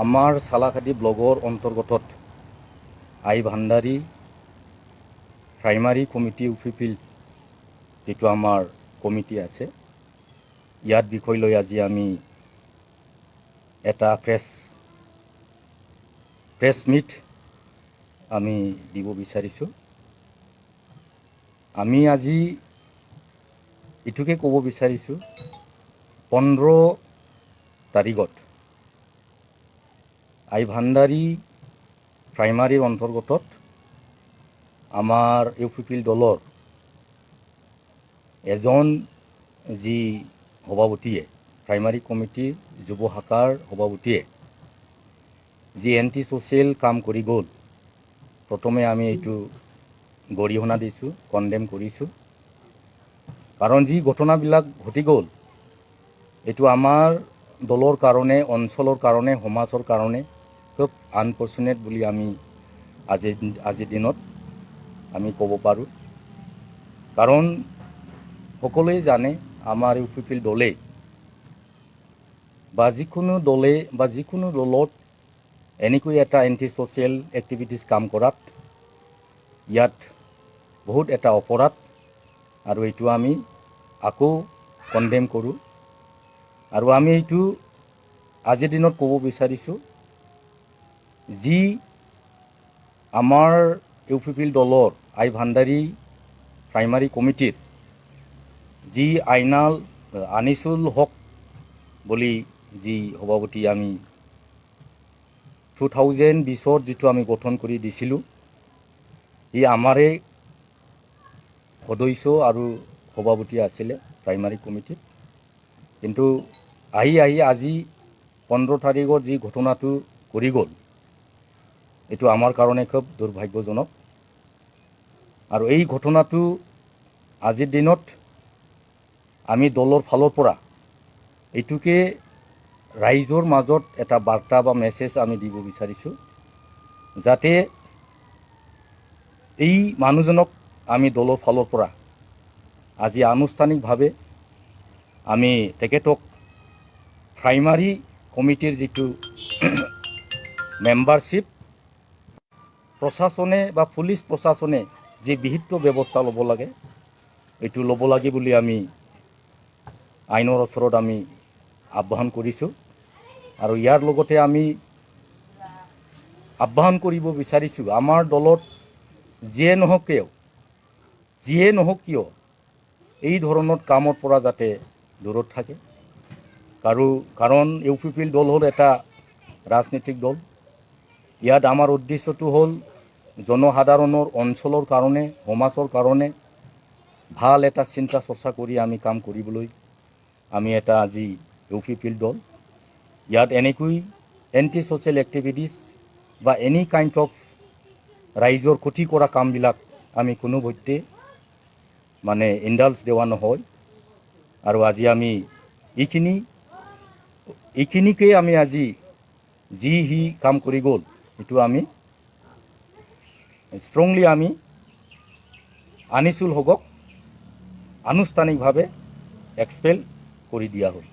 আমাৰ চালাকাটি ব্লকৰ অন্তৰ্গতত আই ভাণ্ডাৰী primary committee UPPL যিটো আমাৰ কমিটি আছে, ইয়াত বিষয় লৈ আজি আমি এটা প্ৰেছ প্ৰেছ মিট আমি দিব বিচাৰিছোঁ। আমি আজি এইটোকে ক'ব বিচাৰিছোঁ, 15 তাৰিখত আই ভাণ্ডাৰী প্ৰাইমাৰীৰ অন্তৰ্গতত আমাৰ ইউপিপিএল দলৰ এজন যি সভাপতিয়ে, প্ৰাইমাৰী কমিটিৰ যুৱ শাখাৰ সভাপতিয়ে যি এণ্টি ছ'চিয়েল কাম কৰি গ'ল, প্ৰথমে আমি এইটো গৰিহণা দিছোঁ, কণ্ডেম কৰিছোঁ। কাৰণ যি ঘটনাবিলাক ঘটি গ'ল, এইটো আমাৰ দলৰ কাৰণে, অঞ্চলৰ কাৰণে, সমাজৰ কাৰণে খুব আনফৰ্চুনেট বুলি আমি আজিৰ দিনত আমি ক'ব পাৰোঁ। কাৰণ সকলোৱে জানে, আমাৰ ইউপিপিএল দলে বা যিকোনো দলে বা যিকোনো দলত এনেকৈ এটা এণ্টি ছ'চিয়েল এক্টিভিটিছ কাম কৰাত ইয়াত বহুত এটা অপৰাধ আৰু এইটো আমি আকৌ কণ্ডেম কৰোঁ। আৰু আমি এইটো আজিৰ দিনত ক'ব বিচাৰিছোঁ, যি আমাৰ ইউপিপিএল দলৰ আই ভাণ্ডাৰী প্ৰাইমাৰী কমিটিৰ যি আইনাল আনিচুল হক বুলি যি সভাপতি আমি 2020ত যিটো আমি গঠন কৰি দিছিলোঁ, সি আমাৰে সদস্য আৰু সভাপতি আছিলে প্ৰাইমাৰী কমিটিত। কিন্তু আহি আহি আজি 15 তাৰিখত যি ঘটনাটো কৰি গ'ল, এইটো আমাৰ কাৰণে খুব দুৰ্ভাগ্যজনক। আৰু এই ঘটনাটো আজিৰ দিনত আমি দলৰ ফালৰ পৰা এইটোকে ৰাইজৰ মাজত এটা বাৰ্তা বা মেছেজ আমি দিব বিচাৰিছোঁ, যাতে এই মানুহজনক আমি দলৰ ফালৰ পৰা আজি আনুষ্ঠানিকভাৱে আমি তেখেতক প্ৰাইমাৰী কমিটিৰ যিটো মেম্বাৰশ্বিপ, প্ৰশাসনে বা পুলিচ প্ৰশাসনে যি বিহিত ব্যৱস্থা ল'ব লাগে, এইটো ল'ব লাগে বুলি আমি আইনৰ ওচৰত আমি আহ্বান কৰিছোঁ। আৰু ইয়াৰ লগতে আমি আহ্বান কৰিব বিচাৰিছোঁ, আমাৰ দলত যিয়ে নহওক কিয়, এই ধৰণৰ কামৰ পৰা যাতে দূৰত থাকে। কাৰণ ইউপিপিএল দল হ'ল এটা ৰাজনীতিক দল। ইয়াত আমাৰ উদ্দেশ্যটো হ'ল জনসাধাৰণৰ অঞ্চলৰ কাৰণে, সমাজৰ কাৰণে ভাল এটা চিন্তা চৰ্চা কৰি আমি কাম কৰিবলৈ আমি এটা আজি ইউপিপিএল দল। ইয়াত এনেকৈ এণ্টি ছ'চিয়েল এক্টিভিটিছ বা এনি কাইণ্ড অফ ৰাইজৰ ক্ষতি কৰা কামবিলাক আমি কোনোপধ্যে মানে ইণ্ডালজ দিয়া নহয়। আৰু আজি আমি এইখিনিকে আমি আজি যি সি কাম কৰি গ'ল, সেইটো আমি ষ্ট্ৰংলি আমি আনিচুল হকক আনুষ্ঠানিকভাৱে এক্সপেল কৰি দিয়া হ'ল।